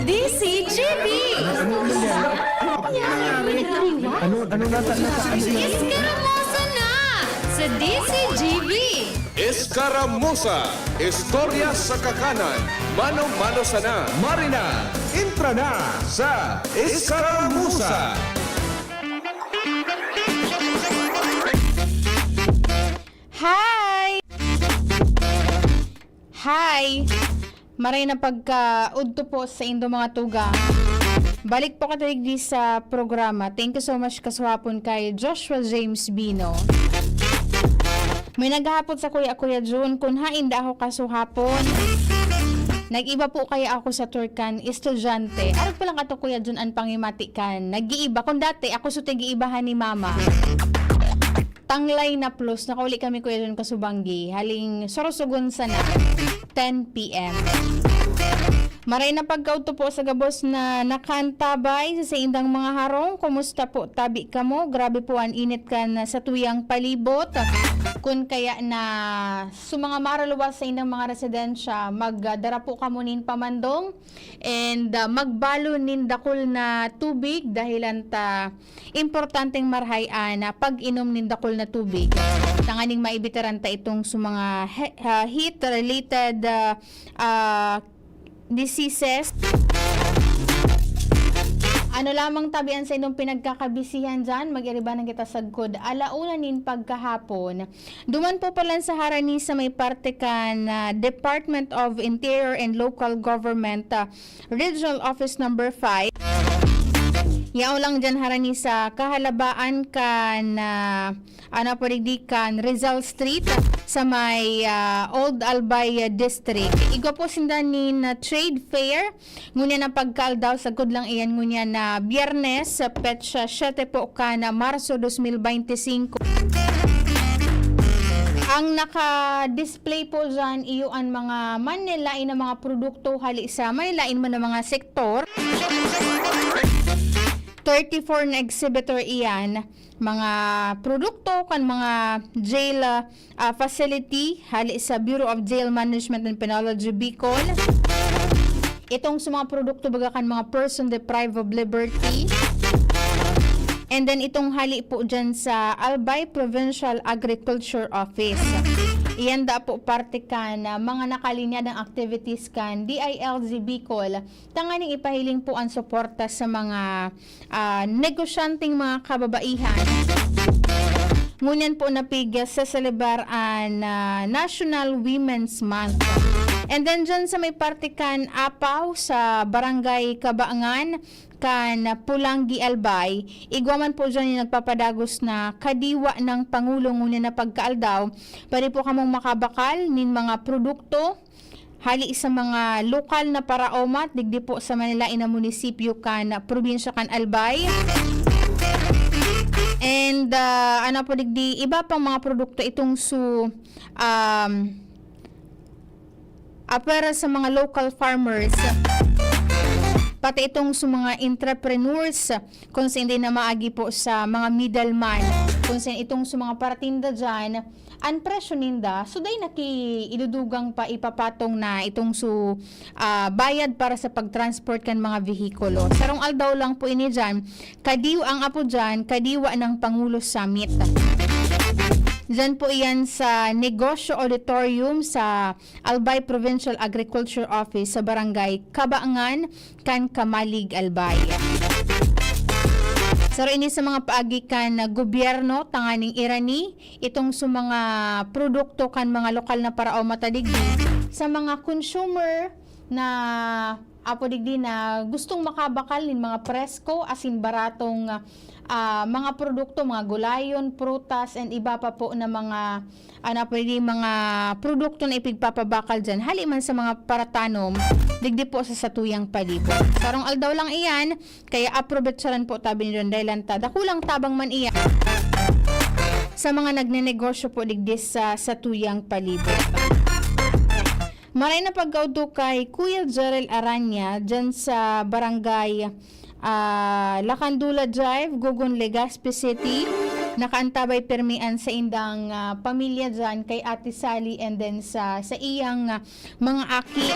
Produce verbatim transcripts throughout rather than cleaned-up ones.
D C G B! Ano, ano nata, nata, ano yan? Iskaramosa na sa D C G B! Escaramuza, istorya sa kakanan, mano-mano sana. Marina, entra na sa Escaramuza. Hi! Hi! Maray na pagkaudto po sa indo mga tugang. Balik po kita digdi sa programa. Thank you so much, kasuhapon kay Joshua James Bino. May naghahapot sa kuya, Kuya Jun, kung hain da ako kasuhapon. Nag-iba po kaya ako sa tour kan estudyante. Arog pa lang ato, Kuya Jun, an pangimati kan. Nag-iiba. Kung dati, ako so tig-iibahan ni Mama. Tanglay na plus, nakauli kami, Kuya Jun, kasubanggi. Haling Sorsogon sana, ten P M. Maray na pagkaudto po sa gabos na nakaantabay sa saindang mga harong. Kumusta po tabi kamo? Grabe po an init kan sa tuyang palibot. Kun kaya na sa mga maraluwas sa indang mga residensya, magdara po kamo nin pamandong and, ah, magbalon nin dakul na tubig dahilan ta importanteng marahay an, ah, pag-inom nin dakul na tubig. Tanganing maibitaran ta itong sa mga he-, ah, heat-related, ah, ah, diseases. Ano lamang tabi an sa inyong pinagkakabisihan dyan? Mag-iriba na kita sagkod ala una nin pagkahapon. Duman po pala sa harani sa may parte kan, ah, Department of Interior and Local Government, ah, Regional Office Number five. Yaon lang dyan harani sa kahalabaan kan, ah, ano po digdi kan Rizal Street sa may, ah, Old Albay, ah, District. Igwa po sinda nin, ah, trade fair. Ngunyan na pagkaaldaw, sagkod lang iyan ngunyan na Biyernes, petsa siyete po kan Marso dos mil beinti singko. Ang naka-display po dyan, iyo an mga manlaen na mga produkto hali sa manlaen man na mga sektor. Thirty-four na exhibitor iyan, mga produkto kan mga jail, ah, facility hali sa Bureau of Jail Management and Penology Bicol. Itong sa mga produkto baga kan mga person deprived of liberty. And then itong hali po dyan sa Albay Provincial Agriculture Office. Iyan da po parte kan, ah, mga nakalinyadang activities kan D I L G Bicol. Tanganing ipahiling po an suporta sa mga, ah, negosyanteng mga kababaihan. Ngunyan po napig sa selebar an, ah, National Women's Month. And then dyan sa may parte kan Apaw sa Barangay Kabaangan kan Pulanggi, Albay, igwa man po dyan yung nagpapadagos na kadiwa ng Pangulo ngunyan na pagkaaldaw. Pwede po kamong makabakal nin mga produkto hali sa mga lokal na paraoma digdi po sa manlaen na munisipyo kan probinsya kan Albay. And, ah, ano po digdi, iba pang mga produkto itong su, um, ah, para sa mga local farmers, pati itong sa mga entrepreneurs, kung sa hindi na maagi po sa mga middleman, kung sa itong sa mga paratinda dyan, ang presyo ninda, so dai naki-, idudugang pa ipapatong na itong su, ah, bayad para sa pag-transport kan mga vehikulo. Sarong aldaw lang po ini dyan, kadiw ang apo dyan, kadiwa ng Pangulo Summit. Dyan po iyan sa Negosyo Auditorium sa Albay Provincial Agriculture Office sa Barangay Kabaangan kan Kamalig, Albay. Saro ini sa mga paagi kan gobyerno tanganing irani itong sa mga produkto kan mga lokal na paraoma ta digdi sa mga consumer na apo digdi na gustong makabakal nin mga presko asin baratong, ah, mga produkto, mga gulayon, prutas, and iba pa po na mga, ano po digdi, mga produkto na ipigpapabakal dyan, hali man sa mga paratanom, digdi po sa satuyang palibot. Sarong aldaw lang iyan, kaya aprovecharhan po tabi niyo dyan, dahil ang ta-, dakulang tabang man iyan sa mga nagnenegosyo po digdi sa satuyang palibot. Maray na pagkaudto kay Kuya Jerel Aranya, dyan sa barangay, ah, Lacandula Drive, Gogon, Legazpi City. Nakaantabay pirmi an saindang, ah, pamilya dyan kay Ate Sally and then sa, sa iyang, ah, mga aki.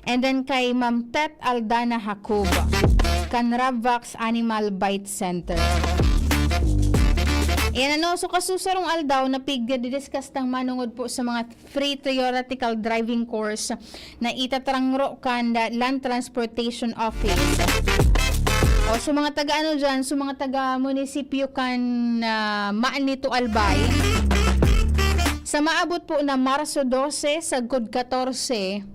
And then kay Ma'am Tet Aldana Jacob, kan Ravvax Animal Bite Center. Ayan ano, so kasusarong aldaw, napigdidiscuss tang manungod po sa mga free theoretical driving course na itatrangro kan Land Transportation Office. O, so mga taga ano dyan, so mga taga munisipyo kan, ah, Maanito, Albay, sa maabot po na Marso dose, sagkod katorse,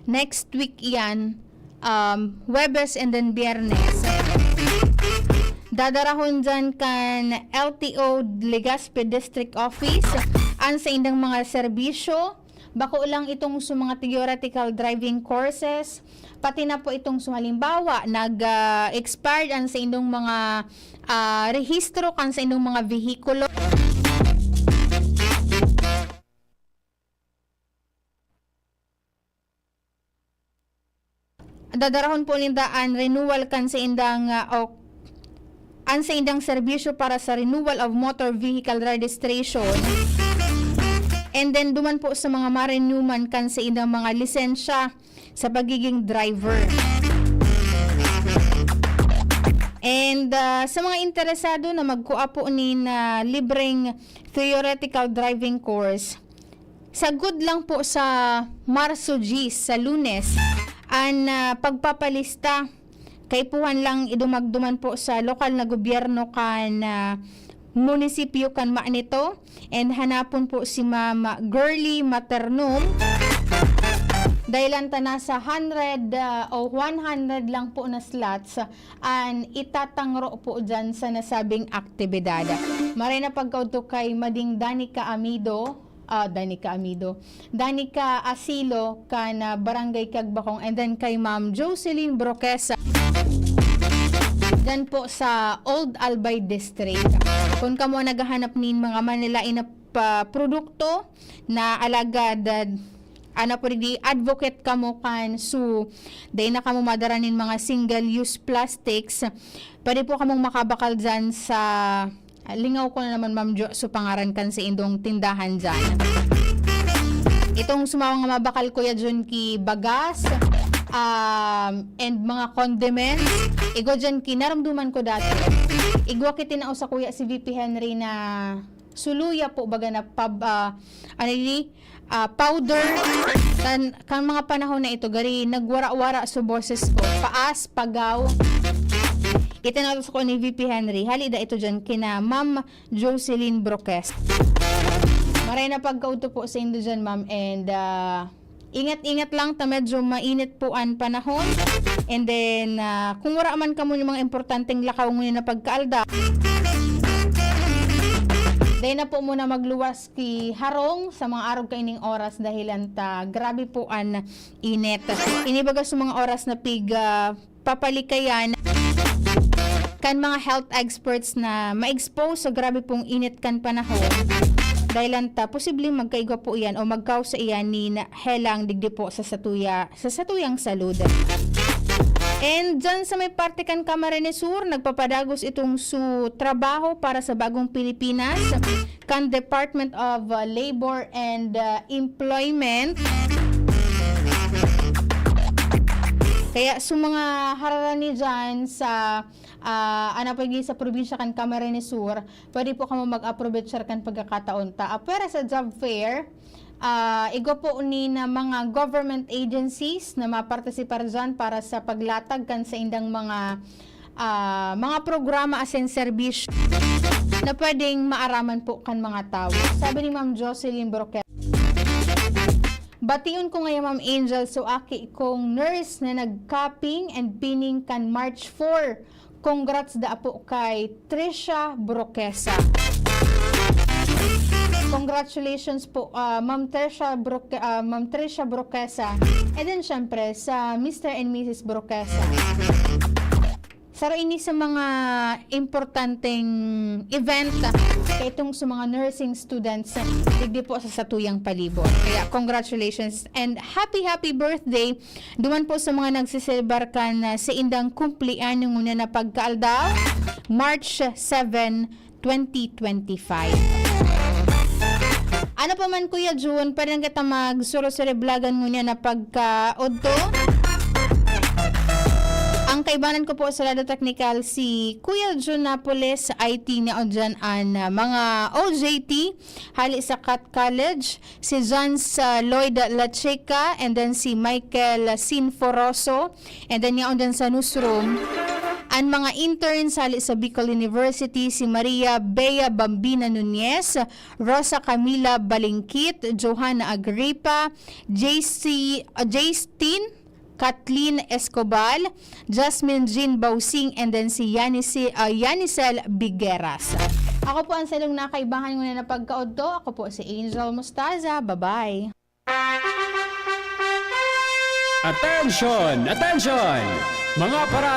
next week iyan, um, Huwebes and then Biyernes, dadarahon dyan kan L T O Legazpi District Office an saindang mga serbisyo. Bako lang itong sa mga theoretical driving courses, pati na po itong sa halimbawa, nag, ah, expired an saindong mga, ah, rehistro kan saindong mga vehikulo. Dadarahon po ninda an renewal kan saindang, ah, o an saindang serbisyo para sa renewal of motor vehicle registration. And then, duman po sa mga ma-renew man kan saindang mga lisensya sa pagiging driver. And, ah, sa mga interesado na magkua po nin, ah, libreng theoretical driving course, sagkod lang po sa Marso diyes, sa Lunes, an, ah, pagpapalista. Kaipuhan lang idumagduman po sa lokal na gobyerno kan, ah, munisipyo kan Maanito, and hanapon po si Ma'am Girly Maternum. Dahilan ta nasa hundred, ah, o one hundred lang po na slots an itatangro po dyan sa nasabing aktibidad. Maray na pagkaudto kay Mading Danica Amido, ah, Danica Amido, Danica Asilo kan, ah, Barangay Cagbacong, and then kay Ma'am Jocelyn Broquesa, dyan po sa Old Albay District. Kung kamo naghahanap nin mga manlaen na pa, produkto na alagad, ah, ano po, di advocate kamo kan su, dai na kamo madara nin mga single-use plastics, pwede po kamong makabakal dyan sa, ah, lingaw ko na naman, Ma'am Jo, so pangaran kan sa indong tindahan dyan. Itong sumawa nga mabakal, Kuya Junki, bagas, um, and mga condiments. Igwa dyan ki, narumduman ko dati. Igwa ki tinao sa Kuya si V P Henry na suluya po, baga na pab-, ah, ano ini? Ah, powder. Kan, kan mga panahon na ito, gari nagwara-wara so boses ko. Paas, pagaw. Itinawag ko ni V P Henry. Hali da ito dyan kina Ma'am Jocelyn Broques. Maray na pagkaudto po sa indo dyan, ma'am. And, ah, ingat-ingat lang ta medyo mainit po an panahon. And then, ah, kung wala man kamo yung mga importanteng lakaw ngunyan na pagkaalda, dahil na po muna magluwas ki harong sa mga arog kaining oras dahilan ta grabe po an init. Inibaga sa mga oras na pig, ah, papalikayan kan mga health experts na ma-expose sa grabe pong init kan panahon. Dahilan ta, posibleng magkaigwa po iyan o magkausa iyan nin helang digdi po sa satuya, sa satuyang salud. And dyan sa may parte kan Camarines Sur, nagpapadagos itong su trabaho para sa Bagong Pilipinas kan Department of, uh, Labor and, uh, Employment. Kaya sa mga hararani dyan sa, ah, ano po yung sa probinsya kan Camarines Sur, pwede po kamo mag-aprovechar kan pagkakataon ta. Apwera sa job fair, ah, igwa po ni na mga government agencies na mapartisipar dyan para sa paglatag kan sa indang mga, ah, mga programa asin serbisyo na pwedeng maaraman po kan mga tawo. Sabi ni Ma'am Jocelyn Broquet, "Bation ko ngaya, Ma'am Angel, so aki kong nurse na nag-capping and pinning kan March four. Congrats da apo kay Trisha Broquesa." Congratulations po, ah, Ma'am Trisha Broque-, ah, Ma'am Trisha Broquesa. And then, syempre, sa Mister and Missus Broquesa. Saro ini sa mga importanteng event, ah, kay itong sa mga nursing students, ah, digdi po sa satuyang palibot. Kaya congratulations and happy, happy birthday duman po sa mga nagsiselebar kan, ah, sa indang kumpleanyo ngunyan na pagkaaldaw, March seven, twenty twenty-five. Ano pa man, Kuya Jun, pwede lang kita magsuro-sureblagan ngunyan na pagkaodto. Ang kaibanan ko po sa lado teknikal, si Kuya Jun Napoles, I T niya o dyan an, ah, mga O J T, hali sa Cat College, si John sa Lloyd Lacheca, and then si Michael Sinforoso, and then yaon dyan sa newsroom, an mga interns hali sa Bicol University, si Maria Bea Bambina Nunez, Rosa Camila Balingkit, Johanna Agripa, J C, ah, Justin, Kathleen Escobal, Jasmine Jean Bausing, and then si Yanisi-, ah, Yanisel Bigueras. Ako po ang salong nakaibahan ngunyan na pagkaodto. Ako po si Angel Mostaza. Bye-bye. Attention! Attention! Mga para